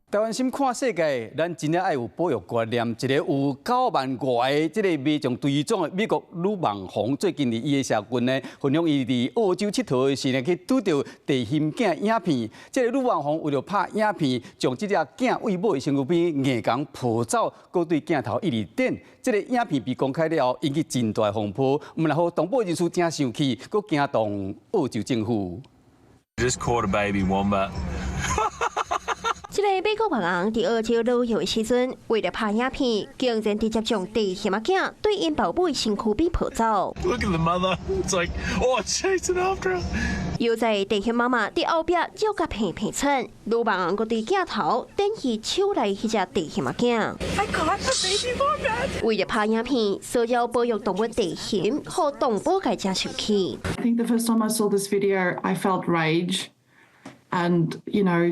台灣心看世界，咱真正愛有保育觀念。一個有9萬外個這个迷眾追蹤的美國女網紅，最近佇伊的社群呢，分享伊佇澳洲𨑨迌的時呢，去拄著地熊囝影片。這个女網紅為著拍影片，將這隻囝餵母的身軀邊硬共抱走，閣對鏡頭一直電。這个影片被公開了後，引起真大風波。毋但予動保人士真生氣，閣驚動澳洲政府。 Just caught a baby wombat. 這个美國網紅佇澳洲旅遊的時陣，為著拍影片，竟然直接將地熊仔囝對𪜶爸母的身軀邊抱走。 Look at the mother. It's like, oh, it's chasing after her. 又在地熊媽媽佇後壁叫甲平平喘，女網紅閣對鏡頭展示手內彼隻地熊仔囝。 I caught the baby wombat. 為著拍影片，騷擾保育動物地熊，予動保界真生氣。 I think the first time I saw this video, I felt rage and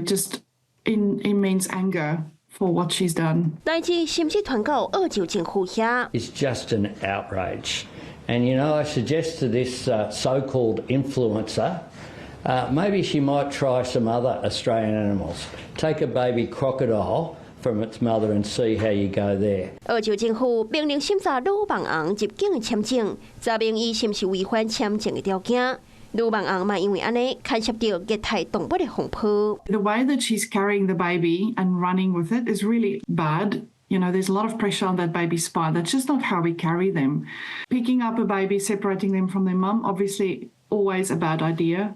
just immense anger for what she's done. 代誌甚至傳到澳洲政府遐。 It's just an outrage. And I suggest to this so-called influencer, maybe she might try some other Australian animals. Take a baby crocodile from its mother and see how you go there. 澳洲政府命令審查女網紅入境的簽證，查明伊是毋是違反簽證的條件。女網紅嘛因為按呢，牽涉著虐待動物的風波。 The way that she's carrying the baby and running with it is really bad. There's a lot of pressure on that baby's spine. That's just not how we carry them. Picking up a baby, separating them from their mum, obviously always a bad idea.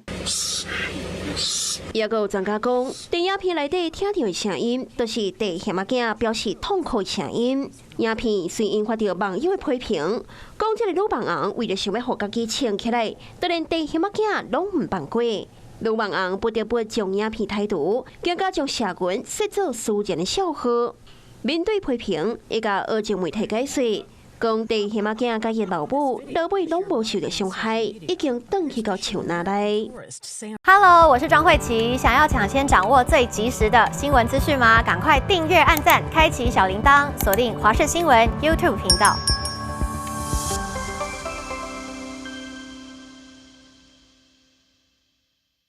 也閣有專家講，佇影片內底聽著的聲音，都是地熊仔囝表示痛苦的聲音。影片雖引發著網友的批評，講這个女網紅為著想欲予家己穿起來，都連地熊仔囝攏毋放過。女網紅不得不將影片剔除，更加將社群設做私人的小號。面對批評，伊共澳洲媒體解釋，講地熊仔囝佮伊老母落尾攏無受著傷害，已經轉去到樹林內。 Hello，我是莊慧琪，想要搶先掌握最及時的新聞資訊嗎？趕快訂閱、按讚、開啟小鈴鐺，鎖定華視新聞 YouTube 頻道。